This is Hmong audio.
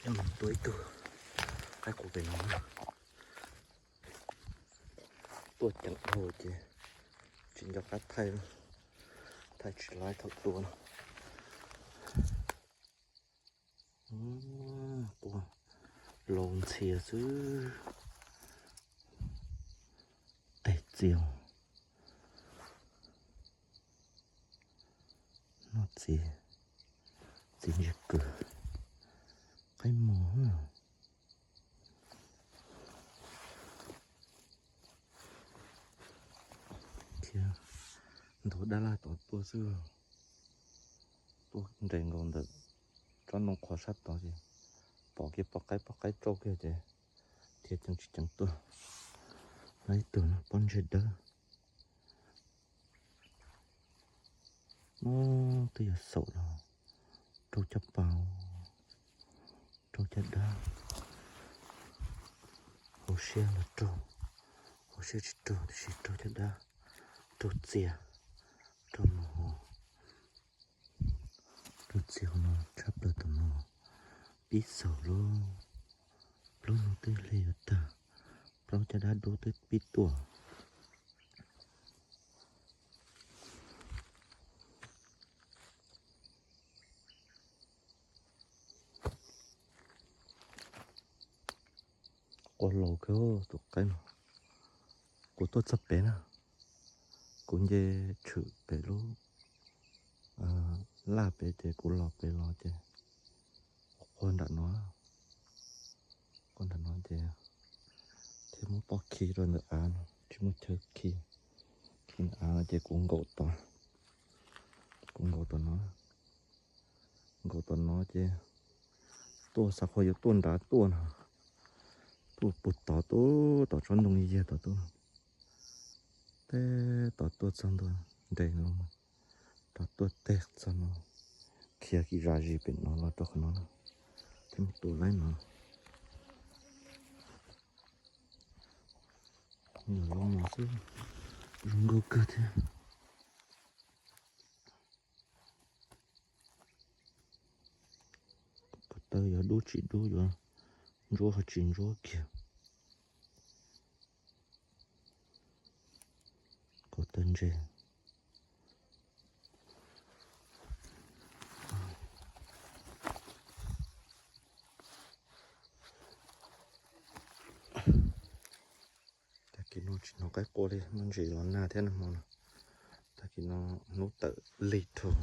Coj mus tua ib tug qaib qus pem no. Tuaj ceev dhau ces tsis nco qab thaij, thaij tsis laib thaum tua no. Tua laus ntxhias xwb. Tes txias. Noj txiv, txiv ntseg kws, qaib mos. Khiav ntog dab laj tod tuaj xwb. Tuaj nres nkaus ntawm tsob ntoo qhuav sab tod ces pom kiag poj qaib, poj qaib tsauj kiag ces thiaj ceev tsis ceev tuaj. Lawv ib tug no pob ntseg dawb. Twb yuav xaum los raug caj pas, raug caj dab. Hauv siab los raug, hauv siab tsis raug tiam sis raug caj dab, raug txias, raug mos hos. Raug txias hauv no tshaj plaws tom no, pib xaus lawm. Plaub no twb hle yuav tag, plaub caj dab dub twb pib tuaj. Qua laus kawg tus qaib no. Kuv tuaj txog pem na, kuv nce tshwm pem lub laj pem ces kuv los pem los ces qua nram no, qua nram no ces thiaj muab pob khi rau ntawm av no, tsis muaj chaw khi, khi ntawm av no ces kuv nkaum tod, kuv nkaum tom no, nkaum tom no ces tuaj xav qhov yuav tuaj nrad tuaj no, tuaj puag tod tuaj tom tsob ntoo yag tod tuaj, teb tod tuaj txog ntua nres loo, tod tuaj teb txog no, khiav kim zam zis pem no los rau qhov no na, thiaj mus tua laib no. Nws los mos xwb, zoo nkauj kawg thiab. Ko taw yuav dub tsis dub, yuav ntsuab ho tsis ntsuab kiag. Ko taw ntse. Tag kis no tsis hnov qaib qua li, muaj ntsis los nag thiab nag hmo no. Tag kis no hnub tawm lig rau.